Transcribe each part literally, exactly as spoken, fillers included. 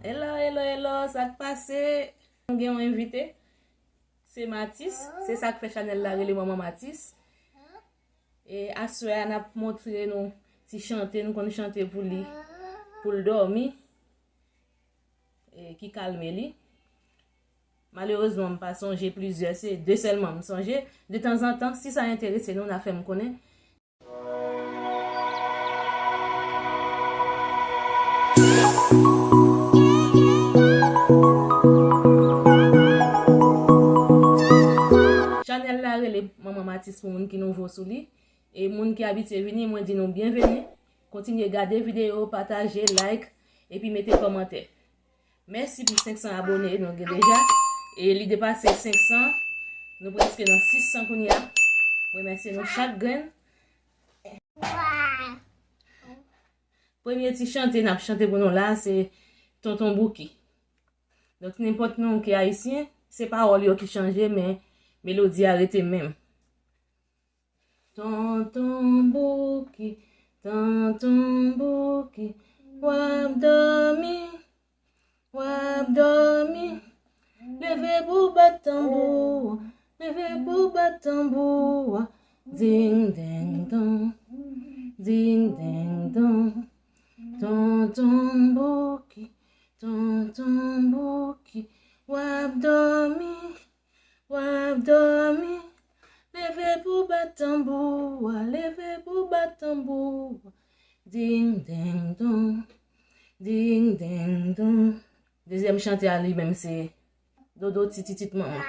Hello, hello, hello, sa k pase? Nou gen yon envite. Se Matis. Se sa k fè chanèl la rele Manman Matis. E aswè a, n ap montre nou ti chante nou konn chante pou li, pou l dòmi, e ki kalme li. Malerezman, m pa sonje plizyè, se de sèlman m sonje. De tanzantan, si sa enterese nou, n a fè m konnen. Chanèl la rele Manman Matis pou moun ki nouvo sou li. E moun ki abitye vini, mwen di nou byenveni. Kontinye gade videyo, pataje, like, epi mete kòmantè. Mèsi pou senk san abone nou gen deja. E li depase senk san. Nou prèske nan sis san kounye a. Mwen remèsye nou chak grenn. Premye ti chante n ap chante pou nou la, se Tonton Bouki. Donk, nenpòt nou ki ayisyen, se pawòl yo ki chanje, men melodi a rete menm. Tonton Bouki, Tonton Bouki, w ap dòmi, w ap dòmi. Leve pou bat tanbou, leve pou bat tanbou. Ding deng dong, ding deng dong. Tonton Bouki, Tonton Bouki, w ap dòmi, w ap dòmi. Leve pou bat tanbou a, leve pou bat tanbou a. Ding deng dong, ding deng dong. Dezyèm chante a li menm se Dodo ti titit manman.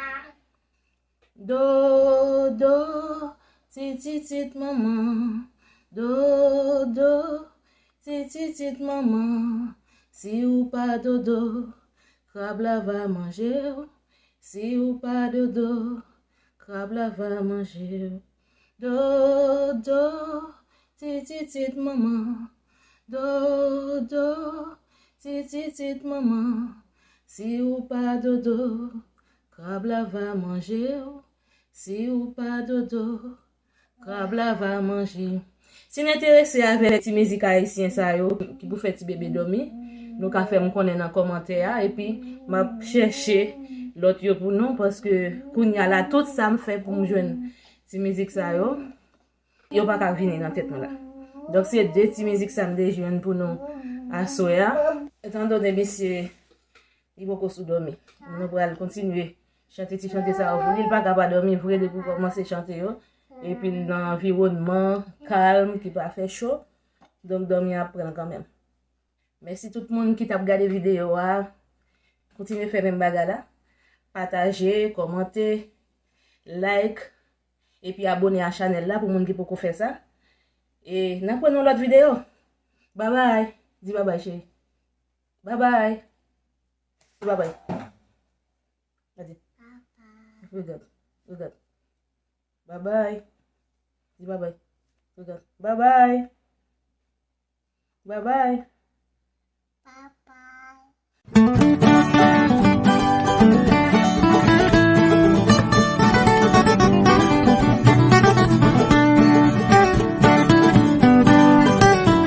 Dodo ti titit manman. Dodo ti titit manman. Si ou pa dodo, krab la va manje w. Si ou pa dodo, krab la va manje w. Dodo ti titit manman. Dodo ti titit manman. Si ou pa dodo, krab la va manje w. Si ou pa dodo, krab la va manje. Si n enterese avèk ti mizik ayisyen sa yo ki pou fè ti bebe dòmi, nou ka fè m konnen nan kòmantè a, epi m ap chèche lòt yo pou nou, paske kounye a la, tout sa m fè pou m jwenn ti mizik sa yo, yo pa ka vini nan tèt mwen la. Donk, se de ti mizik sa m te jwenn pou nou aswè a. Etandone misye li poko sou dòmi. Nou pral kontinye chante ti chante sa yo pou li. Li pa ka pa dòmi vre depi w kòmanse chante yo. Epi l nan anviwònman kalm ki pa fè cho. Donk, dòmi ap pran l kanmenm. Mèsi tout moun ki t ap gade videyo a. Kontinye fè menm bagay la. Pataje, kòmante, like, epi abone a chanèl la pou moun ki poko fè sa. E n ap wè nan lòt videyo. Babay. Di babay, cheri. Babay. Di babay. Gade. Regard. Regard. Babay. Di babay. Regard. Babay. Babay.